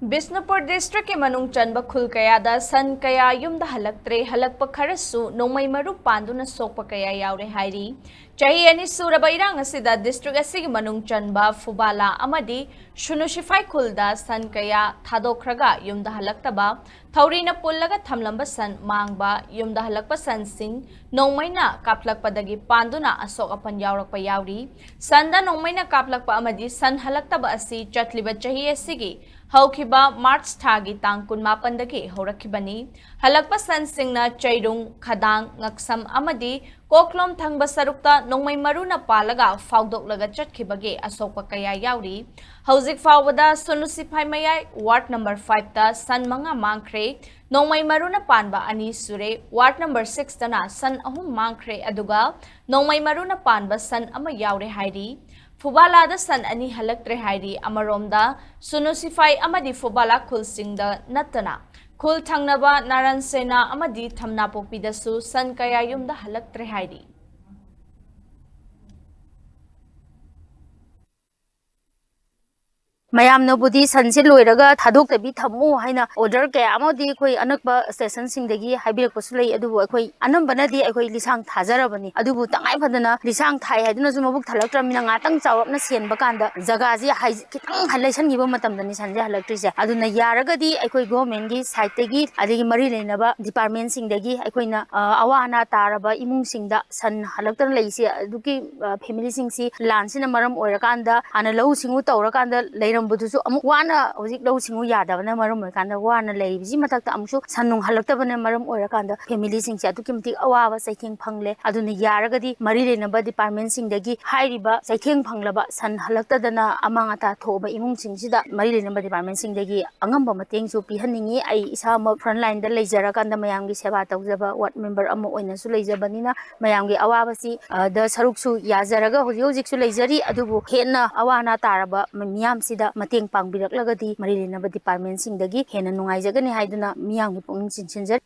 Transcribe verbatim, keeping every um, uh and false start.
ꯕꯤꯁꯅꯨꯄꯨꯔ ꯗꯤꯁꯇ꯭ꯔꯤꯛꯀꯤ ꯃꯅꯨꯡ ꯆꯟꯕ ꯈꯨꯜ ꯀꯌꯥꯗ ꯁꯟ ꯀꯌꯥ ꯌꯨꯝꯗ ꯍꯜꯂꯛꯇ꯭ꯔꯦ, ꯍꯜꯂꯛꯄ ꯈꯔꯁꯨ ꯅꯣꯡꯃꯩ ꯃꯔꯨ ꯄꯥꯟꯗꯨꯅ ꯁꯣꯛꯄ ꯀꯌꯥ ꯌꯥꯎꯔꯦ ꯍꯥꯏꯔꯤ꯫ ꯆꯍꯤ ꯑꯅꯤ ꯁꯨꯔꯕ ꯏꯔꯥꯡ ꯑꯁꯤꯗ ꯗꯤꯁꯇ꯭ꯔꯤꯛ ꯑꯁꯤꯒꯤ ꯃꯅꯨꯡ ꯆꯟꯕ ꯐꯨꯕꯥꯂꯥ ꯑꯃꯗꯤ ꯁꯨꯅꯨ ꯁꯤꯐꯥꯏ ꯈꯨꯜꯗ ꯁꯟ ꯀꯌꯥ ꯊꯥꯗꯣꯛꯈ꯭ꯔꯒ ꯌꯨꯝꯗ ꯍꯜꯂꯛꯇꯕ, ꯊꯧꯔꯤꯅ ꯄꯨꯜꯂꯒ ꯊꯝꯂꯝꯕ ꯁꯟ ꯃꯥꯡꯕ, ꯌꯨꯝꯗ ꯍꯜꯂꯛꯄ ꯁꯟꯁꯤꯡ ꯅꯣꯡꯃꯩꯅ ꯀꯥꯞꯂꯛꯄꯗꯒꯤ ꯄꯥꯟꯗꯨꯅ ꯑꯁꯣꯛ ꯑꯄꯟ ꯌꯥꯎꯔꯛꯄ ꯌꯥꯎꯔꯤ꯫ ꯁꯟꯗ ꯅꯣꯡꯃꯩꯅ ꯀꯥꯞꯂꯛꯄ ꯑꯃꯗꯤ ꯁꯟ ꯍꯜꯂꯛꯇꯕ ꯑꯁꯤ ꯆꯠꯂꯤꯕ ꯆꯍꯤ ꯑꯁꯤꯒꯤ ꯍꯧꯈꯤꯕ ꯃꯥꯔꯆ ꯊꯥꯒꯤ ꯇꯥꯡ ꯀꯨꯟꯃꯥꯄꯟꯗꯒꯤ ꯍꯧꯔꯛꯈꯤꯕꯅꯤ꯫ ꯍꯜꯂꯛꯄ ꯁꯟꯁꯤꯡꯅ ꯆꯩꯔꯨꯡ, ꯈꯗꯥꯡ, ꯉꯛꯁꯝ ꯑꯃꯗꯤ ꯀꯣꯛꯂꯣꯝ ꯊꯪꯕ ꯁꯔꯨꯛꯇ ꯅꯣꯡꯃꯩ ꯃꯔꯨꯅ ꯄꯥꯜꯂꯒ ꯐꯥꯎꯗꯣꯛꯂꯒ ꯆꯠꯈꯤꯕꯒꯤ ꯑꯁꯣꯛꯄ ꯀꯌꯥ ꯌꯥꯎꯔꯤ꯫ ꯍꯧꯖꯤꯛ ꯐꯥꯎꯕꯗ ꯁꯨꯅꯨ ꯁꯤꯐꯥꯏ ꯃꯌꯥꯏ ꯋꯥꯔꯗ ꯅꯝꯕꯔ ꯐꯥꯏꯚꯇ ꯁꯟ ꯃꯉꯥ ꯃꯥꯡꯈ꯭ꯔꯦ꯫ ꯅꯣꯡꯃꯩ ꯃꯔꯨꯅ ꯄꯥꯟꯕ ꯑꯅꯤ ꯁꯨꯔꯦ꯫ ꯋꯥꯔꯗ ꯅꯝꯕꯔ ꯁꯤꯛꯁꯇꯅ ꯁꯟ ꯑꯍꯨꯝ ꯃꯥꯡꯈ꯭ꯔꯦ, ꯑꯗꯨꯒ ꯅꯣꯡꯃꯩ ꯃꯔꯨꯅ ꯄꯥꯟꯕ ꯁꯟ ꯑꯃ ꯌꯥꯎꯔꯦ ꯍꯥꯏꯔꯤ꯫ ꯐꯨꯕꯥꯂꯥꯗ ꯁꯟ ꯑꯅꯤ ꯍꯜꯂꯛꯇ꯭ꯔꯦ ꯍꯥꯏꯔꯤ꯫ ꯑꯃꯔꯣꯝꯗ ꯁꯨꯅꯨ ꯁꯤꯐꯥꯏ ꯑꯃꯗꯤ ꯐꯨꯕꯥꯂꯥ ꯈꯨꯜꯁꯤꯡꯗ ꯅꯠꯇꯅ ꯈꯨꯜ ꯊꯪꯅꯕ ꯅꯥꯔꯥꯟ ꯁꯦꯅꯥ ꯑꯃꯗꯤ ꯊꯝꯅꯥꯄꯣꯛꯄꯤꯗꯁꯨ ꯁꯟ ꯀꯌꯥ ꯌꯨꯝꯗ ꯍꯜꯂꯛꯇ꯭ꯔꯦ ꯍꯥꯏꯔꯤ꯫ ꯃꯌꯥꯝꯅꯕꯨꯗꯤ ꯁꯟꯁꯦ ꯂꯣꯏꯔꯒ ꯊꯥꯗꯣꯛꯇꯕꯤ ꯊꯝꯃꯨ ꯍꯥꯏꯅ ꯑꯣꯔꯗꯔ ꯀꯌꯥ ꯑꯃꯗꯤ ꯑꯩꯈꯣꯏ ꯑꯅꯛꯄ ꯁ꯭ꯇꯦꯁꯟꯁꯤꯡꯗꯒꯤ ꯍꯥꯏꯕꯤꯔꯛꯄꯁꯨ ꯂꯩ, ꯑꯗꯨꯕꯨ ꯑꯩꯈꯣꯏ ꯑꯅꯝꯕꯅꯗꯤ ꯑꯩꯈꯣꯏ ꯂꯤꯁꯥꯡ ꯊꯥꯖꯔꯕꯅꯤ꯫ ꯑꯗꯨꯕꯨ ꯇꯉꯥꯏ ꯐꯗꯅ ꯂꯤꯁꯥꯡ ꯊꯥꯏ ꯍꯥꯏꯗꯨꯅꯁꯨ ꯃꯕꯨꯛ ꯊꯜꯂꯛꯇ꯭ꯔꯕꯅꯤꯅ ꯉꯥꯛꯇꯪ ꯆꯥꯎꯔꯞꯅ ꯁꯦꯟꯕ ꯀꯥꯟꯗ ꯖꯒꯥꯁꯦ ꯍꯥꯏ-, ꯈꯤꯇꯪ ꯂꯩꯁꯟꯈꯤꯕ ꯃꯇꯝꯗꯅꯤ ꯁꯟꯁꯦ ꯍꯜꯂꯛꯇ꯭ꯔꯤꯁꯦ꯫ ꯑꯗꯨꯅ ꯌꯥꯔꯒꯗꯤ ꯑꯩꯈꯣꯏ ꯒꯣꯔꯃꯦꯟꯒꯤ ꯁꯥꯏꯠꯇꯒꯤ ꯑꯗꯒꯤ ꯃꯔꯤ ꯂꯩꯅꯕ ꯗꯤꯄꯥꯔꯠꯃꯦꯟꯁꯤꯡꯗꯒꯤ ꯑꯩꯈꯣꯏꯅ, ꯑ, ꯑꯋꯥ ꯑꯅꯥ ꯇꯥꯔꯕ ꯏꯃꯨꯡꯁꯤꯡꯗ ꯁꯟ ꯍꯜꯂꯛꯇꯅ ꯂꯩꯁꯦ ꯑꯗꯨꯒꯤ, ꯑ, ꯐꯦꯃꯤꯂꯤꯁꯤꯡꯁꯤ ꯂꯥꯟꯁꯤꯅ ꯃꯔꯝ ꯑꯣꯏꯔꯀꯥꯟꯗ ꯍꯥꯟꯅ ꯂꯧꯎ ꯁꯤꯡꯎ ꯇꯧꯔꯀꯥꯟꯗ ꯂꯩꯔꯝꯕꯗꯨꯁꯨ ꯑꯃꯨꯛ ꯋꯥꯅ, ꯍꯧꯖꯤꯛ ꯂꯧꯎ ꯁꯤꯡꯎ ꯌꯥꯗꯕꯅ ꯃꯔꯝ ꯑꯣꯏꯔꯀꯥꯟꯗ ꯋꯥꯅ ꯂꯩꯔꯤꯕꯁꯤ ꯃꯊꯛꯇ ꯑꯃꯨꯛꯁꯨ ꯁꯟ ꯅꯨꯡ ꯍꯜꯂꯛꯇꯕꯅ ꯃꯔꯝ ꯑꯣꯏꯔꯀꯥꯟꯗ ꯐꯦꯃꯤꯂꯤꯁꯤꯡꯁꯦ ꯑꯗꯨꯛꯀꯤ ꯃꯇꯤꯛ ꯑꯋꯥꯕ ꯆꯩꯊꯦꯡ ꯐꯪꯂꯦ꯫ ꯑꯗꯨꯅ ꯌꯥꯔꯒꯗꯤ ꯃꯔꯤ ꯂꯩꯅꯕ ꯗꯤꯄꯥꯔꯠꯃꯦꯟꯁꯤꯡꯗꯒꯤ ꯍꯥꯏꯔꯤꯕ ꯆꯩꯊꯦꯡ ꯐꯪꯂꯕ ꯁꯟ ꯍꯜꯂꯛꯇꯗꯅ ꯑꯃꯥꯡ ꯑꯇꯥ ꯊꯣꯛꯑꯕ ꯏꯃꯨꯡꯁꯤꯡꯁꯤꯗ ꯃꯔꯤ ꯂꯩꯅꯕ ꯗꯤꯄꯥꯔꯠꯃꯦꯟꯁꯤꯡꯗꯒꯤ ꯑꯉꯝꯕ ꯃꯇꯦꯡꯁꯨ ꯄꯤꯍꯟꯅꯤꯡꯉꯤ꯫ ꯑꯩ ꯏꯁꯥꯃꯛ ꯐ꯭ꯔꯟ ꯂꯥꯏꯟꯗ ꯂꯩꯖꯔꯀꯥꯟꯗ ꯃꯌꯥꯝꯒꯤ ꯁꯦꯕꯥ ꯇꯧꯖꯕ ꯋꯥꯔꯗ ꯃꯦꯝꯕꯔ ꯑꯃ ꯑꯣꯏꯅꯁꯨ ꯂꯩꯖꯕꯅꯤꯅ ꯃꯌꯥꯝꯒꯤ ꯑꯋꯥꯕꯁꯤ, ꯑ, ꯗ ꯁꯔꯨꯛꯁꯨ ꯌꯥꯖꯔꯒ ꯍꯧꯖꯤꯛ ꯍꯧꯖꯤꯛꯁꯨ ꯂꯩꯖꯔꯤ꯫ ꯑꯗꯨꯕꯨ ꯍꯦꯟꯅ ꯑꯋꯥ ꯑꯅꯥ ꯇꯥꯔꯕ ꯃ-, ꯃꯤꯌꯥꯝꯁꯤꯗ ꯃꯇꯦꯡ ꯄꯥꯡꯕꯤꯔꯛꯂꯒꯗꯤ ꯃꯔꯤ ꯂꯩꯅꯕ ꯗꯤꯄꯥꯔꯠꯃꯦꯟꯁꯤꯡꯗꯒꯤ ꯍꯦꯟꯅ ꯅꯨꯡꯉꯥꯏꯖꯒꯅꯤ ꯍꯥꯏꯗꯨꯅ ꯃꯤꯌꯥꯝꯒꯤ ꯄꯨꯛꯅꯤꯡ ꯆꯤꯡꯁꯤꯟꯖꯔꯤ꯫